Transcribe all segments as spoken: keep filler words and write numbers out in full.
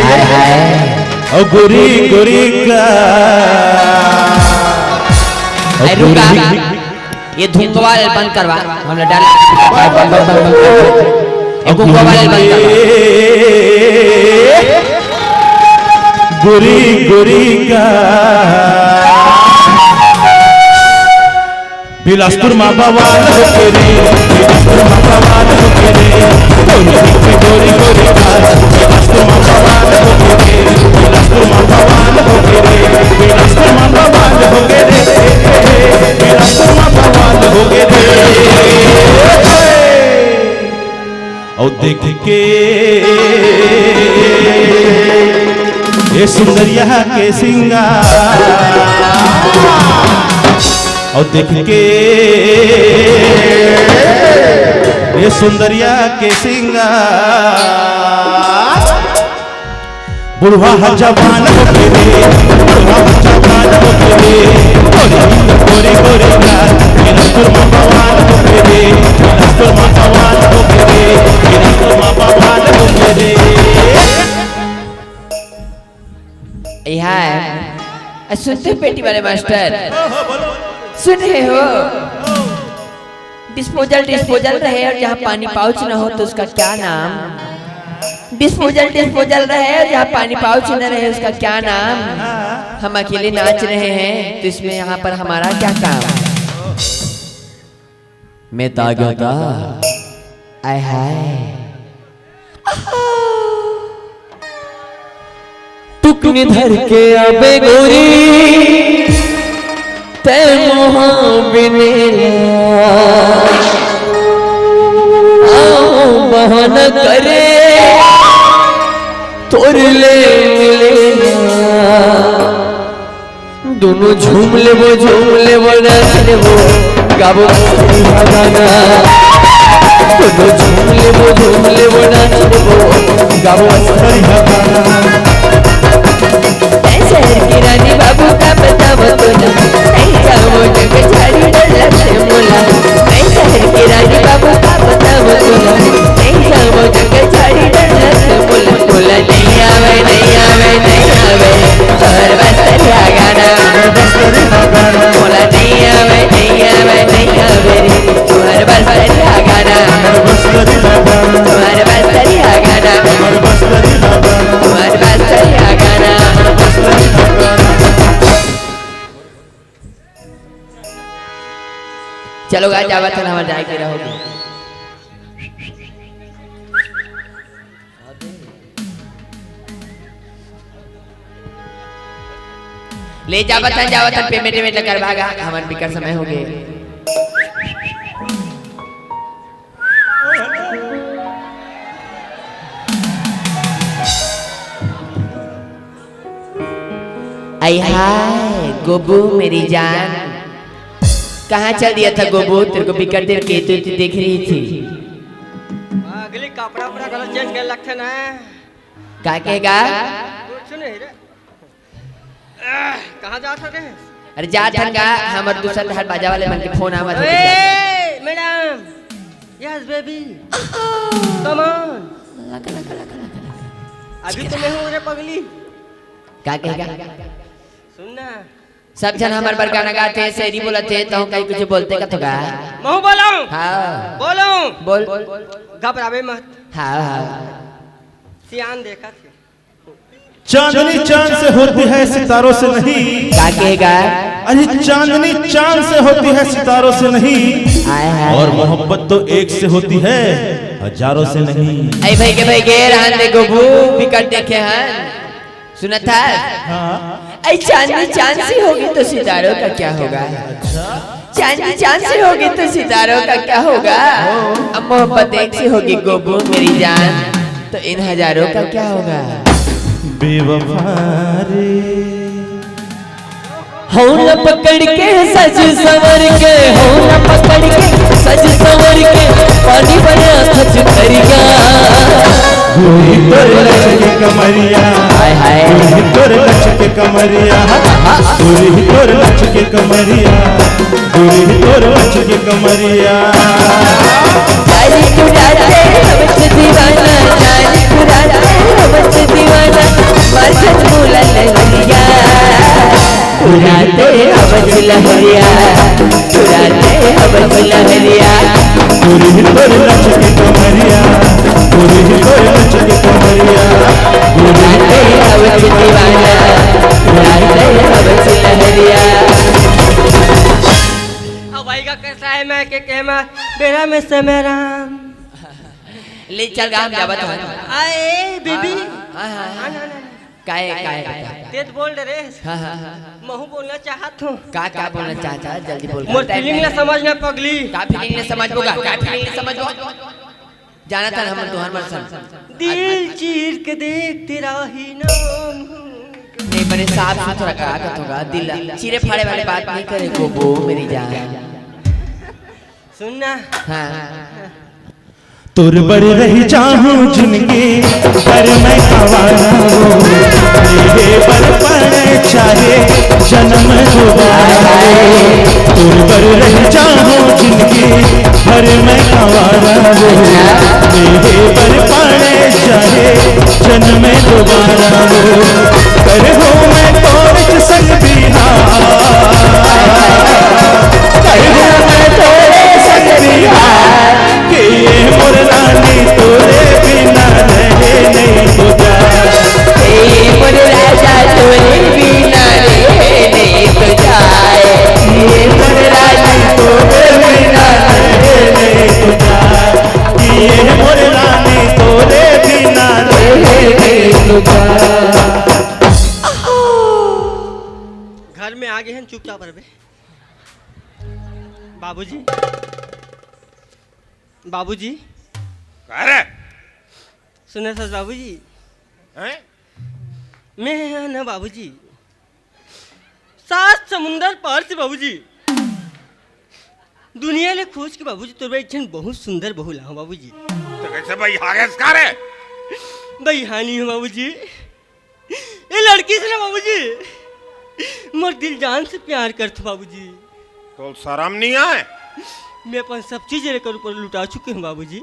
हाय, हाय। ओ गोरी, गोरी का। ओ अरे रुका। गोरी। ये धुंगवा ल बंद करवा, हमला डर लग-, ये धुंगवा ल बंद करवा। गोरी, गोरी का। बिलासपुर मा बवाल होके रे, बिलासपुर मा बवाल होके रे, गोरी गोरी गोरी गोरी का, बिलासपुर मा बवाल होके रे, बिलासपुर मा बवाल होके रे, बिलासपुर मा बवाल होके रे, बिलासपुर मा बवाल होके रे। अउ देख के ए सुंदरिया के सिंगार, अउ देख के ए सुंदरिया के सिंगार, बुढ़वा ह जवान होके रे, बुढ़वा ह जवान होके रे, गोरी गोरी गोरी का, बिलासपुर मा बवाल होके रे, बिलासपुर मा बवाल होके रे, बिलासपुर मा बवाल होके रे। ए हाय, सुनते हो पेटी वाले मास्टर? सुन रहे हो? डिस्पोजल डिस्पोजल रहे और जहाँ पानी पाउच न हो तो उसका क्या नाम? डिस्पोजल डिस्पोजल रहे और जहाँ पानी पाउच न रहे उसका क्या नाम? हम अकेले नाच रहे हैं तो इसमें यहाँ पर हमारा क्या काम? मैं तो आ गया था। आय हाय। टुकनी धर के आबे गोरी, तै मोहा बिनेला। आओ बहाना करे, तोर ले मिलेला। दोनों झूम लेबो, झूम लेबो, नाच लेबो, गाबो मस्त बढ़िया गाना। दोनों झूम लेबो, झूम लेबो, नाच लेबो, गाबो मस्त बढ़िया गाना। मैं शहर की रानी बाबू का बतावा तोला, नहीं जाओ जग झाड़ी डर लगथे मोला। मैं शहर की रानी बाबू का बतावा तोला, नहीं जाओ जग झाड़ी डर लगथे मोला। मोला नहीं आवे, नहीं आवे, नहीं आवे, तोहर बस्तरिया गाना। मोला नहीं आवे, नहीं आवे, नहीं आवे रे, तोहर बस्तरिया गाना। तोहर बस्तरिया गाना। तोहर बस्तरिया गाना। चलो गा, जावत हन, हमर जाए के रहोगे। ले जावत हन, जावत हन, पेमेंट वेमेंट कर भागा, हमन बिकट समय हो गए। आई हाय गोबू मेरी जान, कहाँ चल दिया था गोबू? तेरे को बिकट देर के तो देख रही थी। अगली कपड़ा उपड़ा घलो चेंज करे लगथे ना। का कहेगा? कुछ नहीं रे। आह, कहाँ जात हन रे? अरे जात हन गा, हमर दूसर डहर बाजा वाले मन के फोन आवत हे। ए, madam. Yes, baby। Come on। अभी तो मैं हूँ रे पगली। का कहेगा? सुन ना। सब झन हमर बर गाना गाथे, शायरी बोलथे, तहूँ कहीं कुछ बोलते का थोगा? महूँ बोलूँ? हाँ। बोलूँ? बोल। घबरावे मत। हाँ, हाँ। सियान देखा थे। चांदनी चांद से होती है, सितारों से नहीं। का कहेगा? अरे चांदनी चांद से होती है, सितारों से नहीं। हाय, हाय। और मोहब्बत तो एक से होती है, हजारों से नहीं। ऐ भाई के भाई के रहन दे गोबू, बिकट देखे हन। सुना था? हाँ। ऐ चांदनी चांद सी होगी तो सितारों का क्या होगा? अच्छा। चांदनी चांद सी होगी तो सितारों का क्या होगा? अब मोहब्बत एक सी होगी गोबू मेरी जान, तो इन हजारों का क्या होगा? बेवफा रे, हौला पकड़ के सज संवर के, हौला पकड़ के सज संवर के, पानी बना खच करिया। गोरी तोर लचके कमरिया, हाय हाय। गोरी तोर लचके कमरिया, गोरी तोर लचके कमरिया, गोरी तोर लचके कमरिया। जानी तू राते हमसे दीवाना, जानी तू राते हमसे दीवाना, मर झट बोला लहरिया। उड़ाते अवध लहरिया, उड़ाते अवध लहरिया। गोरी तोर लचके कमरिया, गोरी तोर लचके कमरिया, गोरी उड़ाते अवध दीवाना, उड़ाते अवध लहरिया। अब आएगा कैसा है मैं के, के मैं बेरा में समय राम। ले चल गा, हम जावत हन। आए बेबी। हाँ, हाँ, हाँ। आना, आना, आना। काहे, काहे, काहे? तेज बोल डरे। हाँ, हाँ, हाँ, हाँ। महू बोलना चाहत हूँ। का, का बोलना चाहत हस? जल्दी बोल। मोर फीलिंग ला समझ ना पगली। का फीलिंग ला समझबो का? का फीलिंग ला समझबो? जानत हन हमन तुहर मन सन। दिल चीर के देख तेरा ही नाम हूँ। नहीं, बड़े साफ सुथरा का कथों का, दिल चीरे फाड़े वाली बात नहीं करे गोबो मेरी जान। सुन ना। हाँ। तोर बर रह जाहूं जिंदगी भर मैं आवारा वो, तेरे बर पड़े चाहे जन्म दोबारा वो। तोर बर रह जाहूं जिंदगी भर मैं आवारा वो, तेरे बर पड़े चाहे जन्म दोबारा वो। कर हो मैं तोर संग बिहार, कर हो मैं तोर संग बिहार। के ये मोर रानी तोरे बिना रहे नहीं गुजार। के ये मोर राजा तोरे बिना रहे नहीं गुजार। के ये मोर रानी तोरे बिना रहे नहीं गुजार। के ये मोर रानी तोरे बिना रहे नहीं गुजार। घर में आ गए हैं, चुपचाप रहे। बाबूजी, बाबूजी। अरे सुने सच बाबूजी। हैं? मैं है ना बाबूजी, सात समुंदर पार से बाबूजी, दुनिया ले खोज के बाबूजी तोर बर एक झन बहुत सुंदर बहू लाहूं बाबूजी। तो कैसे भाई हागेस का रे? भाई हानि हो बाबूजी, ये लड़की से ना बाबूजी, मोर दिल जान से प्यार करथो बाबूजी। तो शर्म नहीं आए? मैं अपन सब चीज एकर ऊपर लुटा चुके हूँ बाबूजी।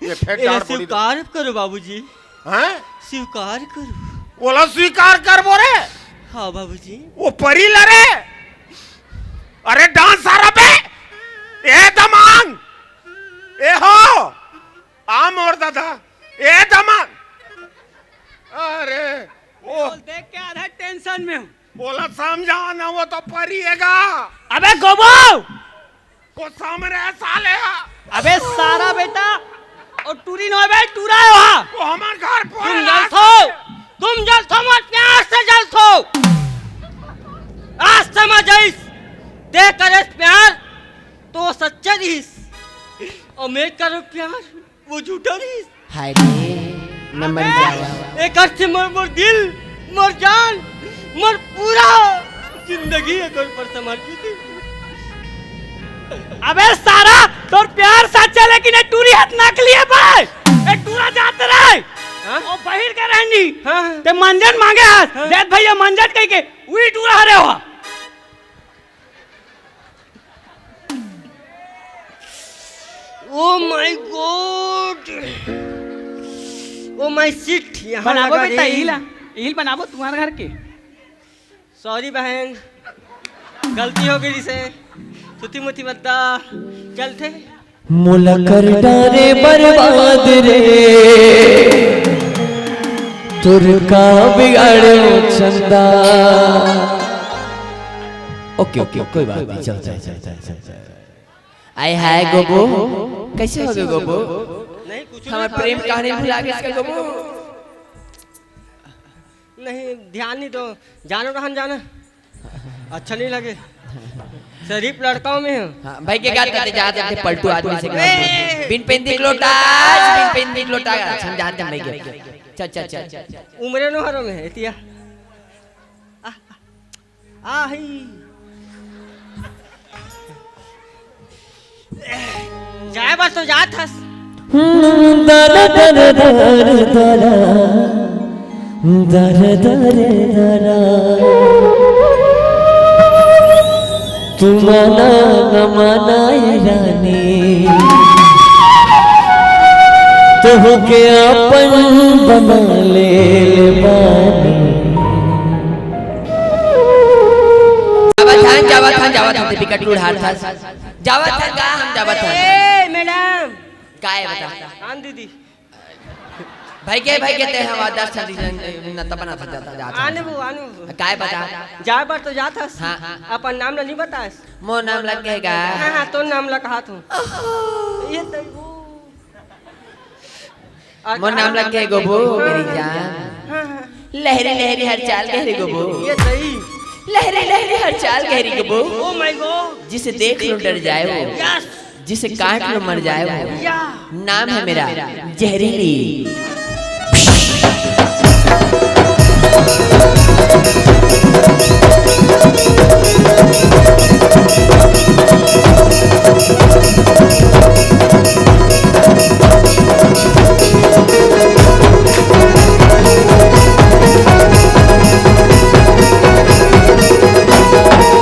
ये फेर एला डांट पड़ी तो। स्वीकार करो बाबूजी। हैं? स्वीकार करो। ओला स्वीकार करबो रे। हाँ बाबूजी। वो परी ला रे। अरे डांस सारा बे। ए दमांग। ए हो। आ मोर दादा। ए दमांग। अरे। ओ। बोल, देख के आधा टेंशन में हूँ। ओला समझा ना, वो तो परी है गा। अबे गोबो। को सामने है साले। अबे सारा बेटा, और टूरी नो बे, टूरा है वहाँ। वो हमार घर पर तुम है। जलथो, तुम जलथो, मत प्यार से जलथो। आज समझ आइस, ते करे प्यार तो सच्चा दिस, और मैं करो प्यार वो झूठा रहिस। हाय रे, मैं मर जाऊं। एकर से मोर, मोर दिल, मोर जान, मोर पूरा जिंदगी एकर पर समर्पित हे। अबे सारा, तोर प्यार सच्चा, लेकिन ये टूरी हाथ नकली है बे। ये टूरा जात रहे। हाँ? वो बहिर के रहनी। हाँ, हाँ। ते मंजन मांगे हाथ। हाँ। देख भैया मंजन कह के, वही टूरा हरे हो। Oh my God, oh my shit, यहाँ बनाबो लगा बेटा, रे। ईल, ईल बनाबो तुम्हारे घर के। Sorry बहन, गलती हो गई से। सुती मुती बद्दा, चलते। मोला कर डारे बर्बाद रे, तोर का बिगाड़े चंदा। OK, OK, कोई बात नहीं, चल, चल, चल, चल, चल, चल। आय हाय गोबो, कैसे हो गए गोबो? नहीं, कुछ हमारे नहीं, प्रेम खाली कहानी भुला गए इसका गोबो। नहीं, ध्यान नहीं दो, जानो रहन जाना। अच्छा नहीं लगे। शरीफ लड़काओं में हो। हाँ, भाई के गात करते जाते थे पलटू आदमी से। ए! बिन पेंदी लोटा, बिन पेंदी लोटा। अच्छा, हम जाते हैं भाई के। चल, चल, चल, चल, चल। उम्रे नोहरों में है, इतिया। आह, आह। आही। जाए बर तो जात हस। दर दर दर दर दर दर दर। तू माना न माना ये रानी, तोहके अपन बना ले ले बानी। जावत हन, जावत हन, जावत हन, ते बिकट लूढ़ार था। जावत हन का हम जावत हन। ए मैडम। काय बता? आन दीदी। भाई के, भाई के ते हवा दस ठन न त बना था जाता जाता। आने वो आने वो। काय बता? जाए बर तो जात हस। हाँ। अपन नाम ला नहीं बतास। मोर नाम लग गए गा। हाँ हाँ, तो नाम ला कहा तू। ये तो वो। मोर नाम लग गए गोबू मेरी जान। हाँ हाँ। लहरी लहरी हर चाल गहरी गोबू। ये सही। लहरी लहरी हर चाल गहरी गोबू। Oh my God. जिसे देख लो डर जाए वो, यस। जिसे काट लो मर जाए वो। या। नाम है मेरा जहरीली।